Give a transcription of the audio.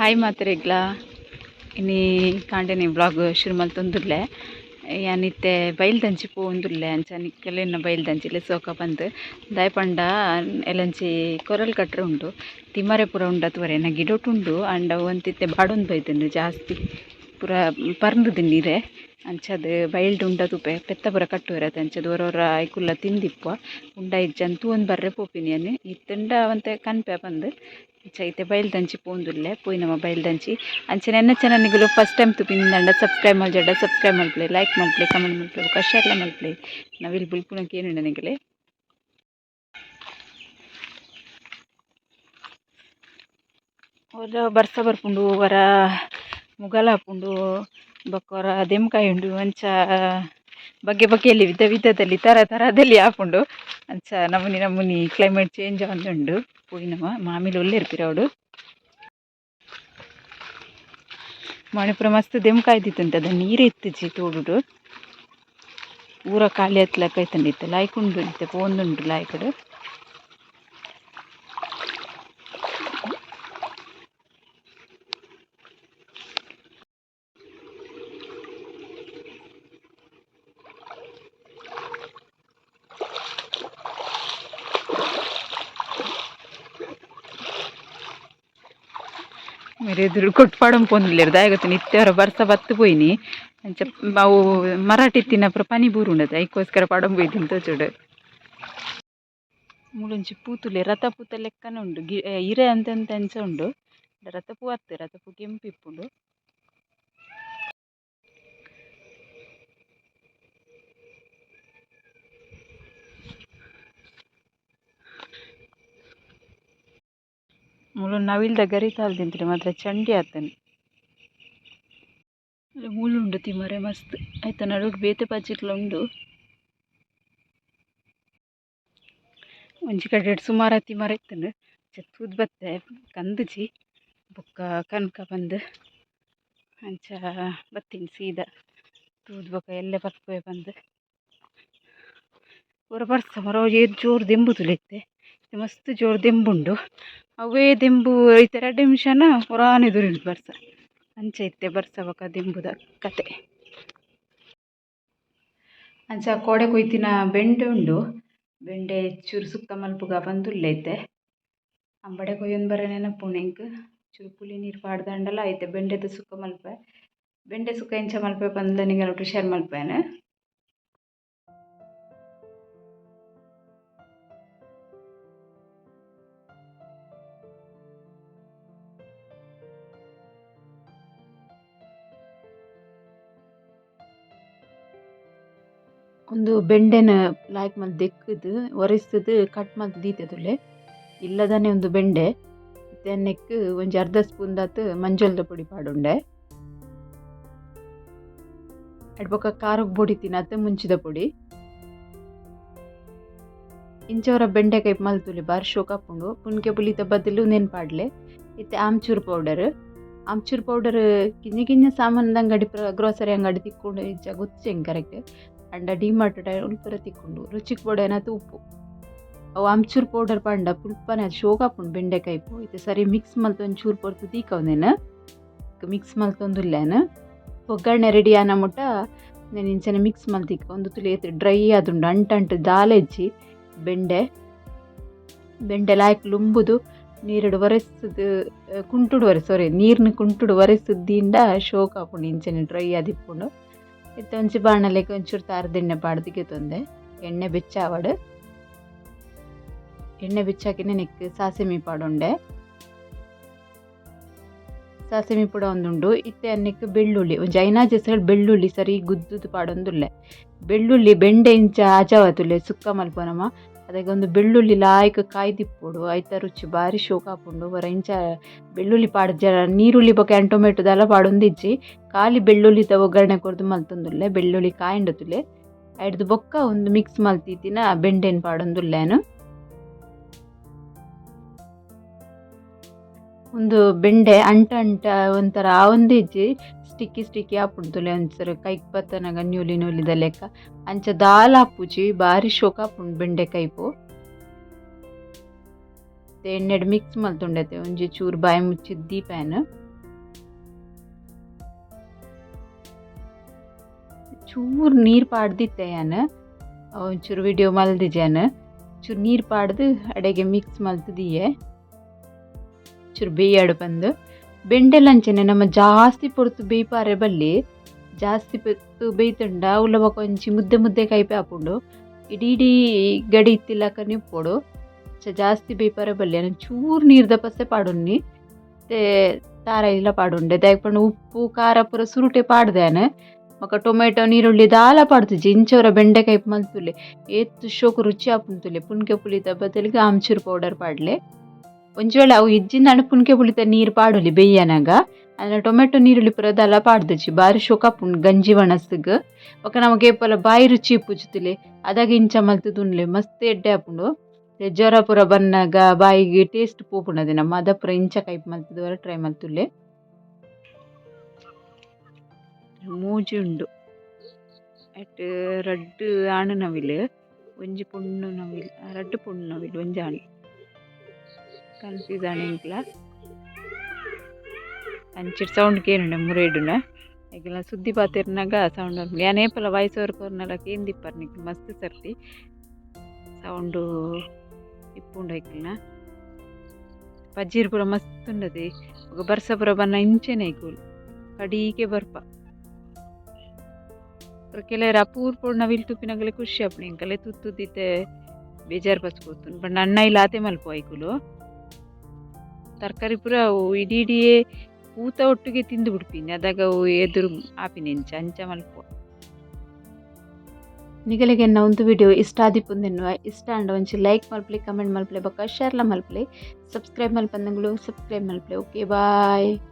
Hi ಮಾತ್ರೆಗ್ಲ ಇನಿ ಕಾಂಡೆನೆ vlog ಶುರು ಮಲ್ತೊಂದುಲ್ಲೆ. ಯಾನ್ ಇತ್ತೆ ಬೈಲ್ದಂಚಿ ಪೋವೊಂದುಲ್ಲೆ ಅಂಚ ನಿಕಲೆನ ಬೈಲ್ದಂಚಿಲೆ ಸೋಕ ಪಂದ್ ದಾಯೆ ಪಂಡ ಎಲ್ಲಂಚಿ ಕೊರಲ್ ಕಟ್ರೆ ಉಂಡು ತಿಮರೆ ಪೂರ ಉಂಡು ತೂವರೆ ಎನ್ನ ಗಿಡೊಟುಂಡು ಆಂಡ ಒಂತಿತ್ತೆ ಬಾಡೊಂದು ಬೈದುಂಡು ಜಾಸ್ತಿ ಪೂರ ಪರ್ಂದುದು ನೀರೆ ಅಂಚಾದ್ ಬೈಲ್ಡ್ ಉಂಡ ತೂಪೆ ಪೆತ್ತ ಪೂರ ಕಟ್ಟುವೆರ್ ಅತೆ ಅಂಚಾದ್ ಒರ ಒರ ಐಕುಲ್ಲ ತಿಂದಿಪ್ಪ ಉಂಡ ಇಜ್ಜಂದ್ ತೂವೊಂದು ಬರ್ರೆ ಪೋಪಿನಿ ಯಾನ್ ಇತ್ತುಂಡ ಒಂತೆ ಕನ್ಪೆ ಪಂದ್ ಅಂಚ ಇತ್ತೆ ಬೈಲ್ದಂಚಿ ಪೋವೊಂದುಲ್ಲೆ ಪೋಯಿನಮ ಬೈಲ್ದಂಚಿ ಅಂಚನೆ ಎನ್ನ ಚಾನಲ್ ನಿಗುಲು ಫಸ್ಟ್ ಟೈಮ್ ತೂಪಿನಿಂದಾಂಡ ಸಬ್ಸ್ಕ್ರೈಬ್ ಮಲ್ಜಡ ಸಬ್ಸ್ಕ್ರೈಬ್ ಮಲ್ಪುಲೆ, ಲೈಕ್ ಮಲ್ಪುಲೆ, ಕಮೆಂಟ್ ಮಲ್ಪುಲೆ ಬೊಕ ಶೇರ್ಲ ಮಲ್ಪುಲೆ. ನವಿಲ್ ಬುಲ್ಪುನ ಕೇನುಂಡ ನಿಗಲೆ. ಒರ ಬರ್ಸ ಬರ್ಪುಂಡು ಒರ ಮುಗಲ ಆಪುಂಡು ಬೊಕ ಒರ ದೆಂಕಾಯಿ ಉಂಡು ಅಂಚ ಬಗೆ ಬಗೆಯಲ್ಲಿ ವಿಧ ವಿಧದಲ್ಲಿ ತರ ತರದಲ್ಲಿ ಆಪುಂಡು ಅಂಚ ನಮೂನಿ ನಮೂನಿ ಕ್ಲೈಮೇಟ್ ಚೇಂಜ್ ಆವೊಂದುಂಡು. ಪೋಯಿನಮ ಮಾಮಿಲು ಉಲ್ಲೆರ್ ಪಿರವುಡು ಮಣಿಪುರ ಮಸ್ತ್ ದೆಂಕಾಯಿ ದಿತ್ತುಂಡು ಅದ ನೀರು ಇತ್ತಿಜಿ ತೋಡುಡು ಪೂರ ಖಾಲಿ ಆತ್ಲೆಕ ಇತ್ತುಂಡು ಇತ್ತೆ ಲಾಯ್ಕ್ ಉಂಡು ಇತ್ತೆ ಪೋವೊಂದುಂಡು ಲಾಯ್ಕಡ್. ಮೇರೆ ಎದುರು ಕೊಟ್ಪಾಡೊಂದು ಪೋಂದುಲ್ಲೆರ್ ದಾಯೆ ಗೊತ್ತುಂಡು ಇತ್ತೆ ಒರ ಬರ್ಸ ಬತ್ತ್ ಪೋಯಿನಿ ಅಂಚ ಅವು ಮರಾಠಿ ಇತ್ತಿನ ಪೂರ ಪನಿ ಬೂರುಂಡತೆ ಐಕೋಸ್ಕರ ಪಾಡೊಂದು ಪೋಯ್ದಿನಿ ತೋಜೊಡು. ಮೂಲೊಂಜಿ ಪೂ ತೂಲೆ ರಥ ಪೂತ ಲೆಕ್ಕನೆ ಉಂಡು ಇರೆ ಅಂತೆ ಅಂತೆ ಅಂಚ ಉಂಡು ರಥ ಪೂ ಅತ್ತ್ ರಥ ಪೂ ಕೆಂಪು ಇಪ್ಪುಂಡು. ಮೂಲು ನವಿಲ್ದ ಗರಿ ತಾಲ್ದಿಂತ್ರಿ ಮಾತ್ರ ಚಂಡಿ ಆತನ್. ಮೂಲು ಉಂಡು ತಿಮರೆ ಮಸ್ತ್ ಐತ ನಡುಟ್ ಬೇತೆ ಪಜಿರ್ಲ ಉಂಡು. ಒಂಜಿ ಕಡೆಟ್ ಸುಮಾರ್ ತಿಮರೆ ಇತ್ತುಂಡು ತೂದು ಬತ್ತೆ ಕಂದುಜಿ ಬೊಕ್ಕ ಕನಕ ಪಂದ್ ಅಂಚ ಬತ್ತಿನಿ ಸೀದಾ ತೂದು ಬೊಕ್ಕ ಎಲ್ಲೆ ಬರ್ಪುವೆ ಪಂದ್. ಪೂರ ಬರ್ಸ ಮರ ಏತ್ ಜೋರು ದೆಂಬು ತೂಲೆ ಇತ್ತೆ ಮಸ್ತ್ ಜೋರು ದೆಂಬುಂಡು ಅವೇ ದೆಂಬು ಇತ್ತೆ ರಡ್ಡ್ ನಿಮಿಷನ ಪುರಾನೆ ದೊರಿಯುಂಡು ಬರ್ಸ ಅಂಚ ಇತ್ತೆ ಬರ್ಸ ಬೊಕ ದೆಂಬುದ ಕತೆ. ಅಂಚ ಕೋಡೆ ಕೊಯ್ತಿನ ಬೆಂಡೆ ಉಂಡು ಬೆಂಡೆ ಚೂರು ಸುಕ್ಕ ಮಲ್ಪುಗ ಪಂದ್ ಉಲ್ಲೆ ಇತ್ತೆ ಅಂಬಡೆ ಕೊಯ್ಯೊಂದು ಬರ ನೆನಪುಂಡು ಎಂಕ್ ಚೂರು ಪುಳಿ ನೀರು ಪಾಡ್ದಾಂಡಲ ಐತೆ ಬೆಂಡೆದ ಸುಕ್ಕ ಮಲ್ಪೆ. ಬೆಂಡೆ ಸುಕ್ಕ ಎಂಚ ಮಲ್ಪೆ ಪಂದ್ ನಿಗಲೊಟ್ಟು ಶೇರ್ ಮಲ್ಪುವೆನ್. ಉಂದು ಬೆಂಡೆನ್ ಲಾಯ್ಕ್ ಮಲ್ತ್ ದೆಕ್ಕ್‌ದ್ ಒರೆಸ್‌ದ್ ಕಟ್ ಮಲ್ತ್ ದೀತೆದುಲ್ಲೆ ಇಲ್ಲದನೆ ಉಂದು ಬೆಂಡೆ ಇತ್ತೆ ನೆಕ್ಕ್ ಒಂಜಿ ಅರ್ಧ ಸ್ಪೂನ್ ದಾತ್ ಮಂಜೊಲ್ದ ಪೊಡಿ ಪಾಡೊಂಡೆ. ಐಟ್ ಬೊಕ ಖಾರಗ್ ಬೋಡಿತ್ತಿನಾತ್ ಮುಂಚಿದ ಪೊಡಿ. ಇಂಚ ಒರ ಬೆಂಡೆಕಾಯಿ ಮಲ್ತೊಲಿ ಬಾರಿ ಶೋಕ್ ಆಪುಂಡು ಪುನ್ಕೆ ಪುಲಿತ ಬದಲು ಉಂದೆನ್ ಪಾಡ್ಲೆ. ಇತ್ತೆ ಆಮ್ಚೂರ್ ಪೌಡರ್. ಆಮ್ಚೂರ್ ಪೌಡರ್ ಕಿನ್ನಿ ಕಿನ್ನಿ ಸಾಮಾನ್ದ ಅಂಗಡಿ ಗ್ರೋಸರಿ ಅಂಗಡಿ ತಿಕ್ಕುಂಡು ಇಜ್ಜ ಗೊತ್ತಿಜ್ಜಿ ಎಂಕ್ ಕರೆಕ್ಟ್ ಆಂಡ ಡಿ ಮಾರ್ಟ್ ಅಲ್ಪ ಪೂರ ತಿಕ್ಕುಂಡು ರುಚಿಕ್ ಬೋಡಾಯಿನಾತ್ ಉಪ್ಪು. ಅವು ಆಮ್ಚೂರ್ ಪೌಡರ್ ಪಾಂಡ ಪುಲ್ಪನೆ ಶೋಕ್ ಆಪುಂಡು ಬೆಂಡೆಕಾಯಿ ಇತ್ತೆ ಸರಿ ಮಿಕ್ಸ್ ಮಲ್ತ್ ಒಂಚೂರು ಪೊರ್ತು ದೀಕ ಉಂದೆನ್ ಮಿಕ್ಸ್ ಮಲ್ತೊಂದುಲ್ಲೆ ಯಾನ್ ಒಗ್ಗರಣೆ ರೆಡಿ ಆನ ಮುಟ್ಟ ಉಂದೆನ್ ಇಂಚನೆ ಮಿಕ್ಸ್ ಮಲ್ತಿಕ್ಕ ಉಂದು ತೂಲೆ ಏತ್ ಡ್ರೈ ಆದುಂಡು ಅಂಟು ಅಂಟು ದಾಲ ಇಜ್ಜಿ ಬೆಂಡೆ ಬೆಂಡೆ ಲಾಯ್ಕ್ ಲುಂಬುದು ನೀರುಡು ಒರೆಸ್‌ದ್ ಕುಂಟುಡು ಒರೆಸ್ ಸಾರಿ ನೀರ್‌ನ್ ಕುಂಟುಡು ಒರೆಸ್‌ದ್ ದೀಂಡ ಶೋಕ್ ಆಪುಂಡು ಇಂಚನೆ ಡ್ರೈ ಆದಿಪ್ಪುಂಡು. ಇತ್ತೆ ಒಂಜಿ ಬಾಣಲೆಗ್ ಒಂಚೂರು ತಾರದೆಣ್ಣೆ ಪಾಡ್ದ್ ಗೆತೊಂದೆ ಎಣ್ಣೆ ಬೆಚ್ಚ ಆವಡ್. ಎಣ್ಣೆ ಬೆಚ್ಚಾಕಿನ ನೆಕ್ಕ್ ಸಾಸಿಮೆ ಪಾಡೊಂಡೆ. ಸಾಸಿಮೆ ಪೂರ ಉಂಡು ಇತ್ತೆ ನೆಕ್ಕ್ ಬೆಳ್ಳುಳ್ಳಿ ಒಂಜಿ ಐನಾಜಿ ಎಸಳ್ ಬೆಳ್ಳುಳ್ಳಿ ಸರಿ ಗುದ್ದುದು ಪಾಡೊಂದುಲ್ಲೆ. ಬೆಳ್ಳುಳ್ಳಿ ಬೆಂಡೆ ಇಂಚ ಆಜಾವತುಲ್ಲೆ ಸುಕ್ಕ ಮಲ್ಪುನಮ ಅದಗ ಒಂದು ಬೆಳ್ಳುಳ್ಳಿ ಲಾಯ್ಕ್ ಕಾಯ್ದಿಪ್ಪೊಡು ಐತ ರುಚಿ ಬಾರಿ ಶೋಕ್ ಆಪುಂಡು ಒರ ಇಂಚ ಬೆಳ್ಳುಳ್ಳಿ ಪಾಡ್ಜ ನೀರುಳ್ಳಿ ಬೊಕ ಟೊಮೆಟೊ ದಾಲ ಪಾಡೊಂದಿಜ್ಜಿ ಖಾಲಿ ಬೆಳ್ಳುಳ್ಳಿದ ಒಗ್ಗರಣೆ ಕೊರ್ದು ಮಲ್ತೊಂದುಲ್ಲೆ ಬೆಳ್ಳುಳ್ಳಿ ಕಾಯಿಂಡ ತೂಲೆ ಐಡ್ದ್ ಬೊಕ್ಕ ಉಂದು ಮಿಕ್ಸ್ ಮಲ್ತಿತ್ತಿನ ಬೆಂಡೆನ್ ಪಾಡೊಂದುಲ್ಲೆ ಯಾನ್. ಉಂದು ಬೆಂಡೆ ಅಂಟ ಅಂಟ ಒಂಥರ ಆವೊಂದೇ ಇಜ್ಜಿ ಸ್ಟಿಕ್ಕಿ ಸ್ಟಿಕ್ಕಿ ಆಪುಂಡು ತೂಲೆ ಒಂಚೂರು ಕೈಕ್ ಪತ್ತನಗ ನ್ಯೂಲಿ ನ್ಯೂಲಿದ ಲೆಕ್ಕ ಅಂಚ ದಾಲ ಆಪುಜಿ ಬಾರಿ ಶೋಕ್ ಆಪುಂಡು ಬೆಂಡೆ ಕೈಪು. ಎಣ್ಣೆಡ್ ಮಿಕ್ಸ್ ಮಲ್ತೊಂಡತೆ ಒಂಜಿ ಚೂರು ಬಾಯಿ ಮುಚ್ಚಿದ್ ದೀಪ ಯಾನ್. ಒಂಚೂರು ನೀರು ಪಾಡ್ದಿತ್ತೆ ಯಾನ್. ಒಂಚೂರು ವಿಡಿಯೋ ಮಲ್ದಿಜೆ ಯಾನ್. ಚೂರು ನೀರು ಪಾಡ್ದು ಅಡೆಗೆ ಮಿಕ್ಸ್ ಮಲ್ತ್ ದೀಯೆ. ಚೂರು ಬೇಯಾಡು ಪಂದ್. ಬೆಂಡೆಲ ಅಂಚನೆ ನಮ ಜಾಸ್ತಿ ಪೊರ್ತು ಬೇಯ್ಪಾರೆ ಬಲ್ಲಿ. ಜಾಸ್ತಿ ಪೊರ್ತು ಬೇಯ್ತುಂಡ ಅವ್ಲ ಬೊಕ ಒಂಜಿ ಮುದ್ದೆ ಮುದ್ದೆ ಕೈಪೆ ಆಪುಂಡು. ಇಡೀ ಇಡೀ ಗಡಿ ಇತ್ತಿಲಕನೆ ಉಪ್ಪೊಡು. ಅಂಚ ಜಾಸ್ತಿ ಬೇಯ್ಪಾರೆ ಬಲ್ಲಿ. ಯಾನ್ ಚೂರು ನೀರ್ದ ಪಸೆ ಪಾಡೊನ್ನಿ. ಇತ್ತೆ ತಾರಾಯಿಲ ಪಾಡೊಂಡೆ. ದಾಯೆಗ್ ಪಂಡ ಉಪ್ಪು ಖಾರ ಪೂರ ಸುರುಟೆ ಪಾಡ್ದೆ ಯಾನ್. ಬೊಕ ಟೊಮೆಟೊ ನೀರುಳ್ಳಿ ದಾಲ ಪಾಡ್ದಿಜಿ. ಇಂಚ ಒರ ಬೆಂಡೆ ಕೈಪು ಮಲ್ತುಲೆ. ಏತ್ ಶೋಕು ರುಚಿ ಆಪುಂಡು ತೂಲೆ. ಪುನ್ಕೆ ಪುಳಿತ ಬದಲಿಗ್ ಆಮ್ಚೂರ್ ಪೌಡರ್ ಪಾಡ್ಲೆ. ಒಂಜಿ ವೇಳೆ ಅವು ಇಜ್ಜಿಂದಾಂಡ ಪುನ್ಕೆ ಪುಳಿತ ನೀರು ಪಾಡೊಲಿ ಬೆಯ್ಯನಗ. ಆಂಡ ಟೊಮೆಟೊ ನೀರುಳ್ಳಿ ಪೂರ ದಾಲ ಪಾಡ್ದಿಜಿ. ಬಾರಿ ಶೋಕು ಆಪುಂಡು ಗಂಜಿ ಒಣಸುಗ್. ಬೊಕ ನಮಕ್ ಏಪಲ ಬಾಯಿ ರುಚಿ ಇಪ್ಪುಜಿ ತೂಲೆ. ಅದಗ ಇಂಚ ಮಲ್ತುದು ಉನ್ಲೆ ಮಸ್ತ್ ಎಡ್ಡೆ ಆಪುಂಡು. ಜ್ವರ ಪೂರ ಬನ್ನಗ ಬಾಯಿಗ್ ಟೇಸ್ಟ್ ಪೋಪುಂಡು ನಮ್ಮ ಅದ ಪೂರ ಇಂಚ ಕೈಪು ಮಲ್ತುದು ಒರ ಟ್ರೈ ಮಲ್ತುಲೆ. ಮೂಜಿ ಉಂಡು. ಐಟ್ ರಡ್ಡ್ ಆಣ್ ನವಿಲ್ ಒಂಜಿ ಪೊಣ್ಣು ನವಿಲ್ ರಡ್ಡ್ ಪೊಣ್ಣು ನವಿಲ್ ಒಂಜಿ ಆಣ್. ಕನ್ಫ್ಯೂಸ್ ಆಂಡ್ ಎಂಕ್ಲ. ಅಂಚಿಡ್ ಸೌಂಡ್ ಕೇನುಂಡು ಮುರೆಡುನ. ಎಂಕಲ್ನ ಸುದ್ದಿ ಪಾತೆರ್ನಗ ಸೌಂಡ್ ಬರ್ಪುಂಡು. ಯಾನ್ ಏಪಲ ವಾಯ್ಸ್ ಓವರ್ ಕೊರ್ನಲ ಕೇಂದಿಪ್ಪರ್ ನಿಕುಲು ಮಸ್ತ್ ಸರ್ತಿ. ಸೌಂಡು ಇಪ್ಪುಂಡು ಐಕಲ್ನ. ಪಜೀರ್ ಪೂರ ಮಸ್ತ್ ಉಂಡತೆ. ಬೊಕ ಬರ್ಸ ಪೂರ ಬನ್ನ ಇಂಚೆನೆ ಐಕುಲು ಕಡೀಕೆ ಬರ್ಪ. ಕೆಲವೆರ್ ಅಪೂರ್ಪೊಡು ನವಿಲು ತೂಪಿನಗಲೆ ಖುಷಿ ಆಪುಂಡು. ಎಂಕಲೆ ತೂತ್ ಇತ್ತೆ ಬೇಜಾರ್ ಬಸ್ ಪೋತುಂಡು. ಪಂಡ ಅಣ್ಣ ಇಲ್ಲ ಆತೆ ಮಲ್ಪುವ ಐಕುಲು. ತರಕಾರಿ ಪೂರ ಅವು ಇಡೀ ಇಡಿಯೇ ಪೂತ ಒಟ್ಟಿಗೆ ತಿಂದು ಬಿಡ್ಪಿನಿ. ಅದಗ ಅವು ಎದುರು ಆಪಿನಿ ಇಂಚ ಅಂಚ ಮಲ್ಪುವ. ನಿಗಲೆಗೆ ಎನ್ನ ಒಂದು ವಿಡಿಯೋ ಇಷ್ಟ ಆದಿಪ್ಪುಂದೆನ್ನುವ. ಇಷ್ಟ ಆಂಡ ಒಂಚಿ ಲೈಕ್ ಮಲ್ಪಲೆ, ಕಮೆಂಟ್ ಮಲ್ಪಲೆ, ಬೊಕ ಶೇರ್ಲ ಮಲ್ಪಲೆ. ಸಬ್ಸ್ಕ್ರೈಬ್ ಮಲ್ಪಂದಂಗುಲು ಸಬ್ಸ್ಕ್ರೈಬ್ ಮಲ್ಪಲೆ. Okay bye.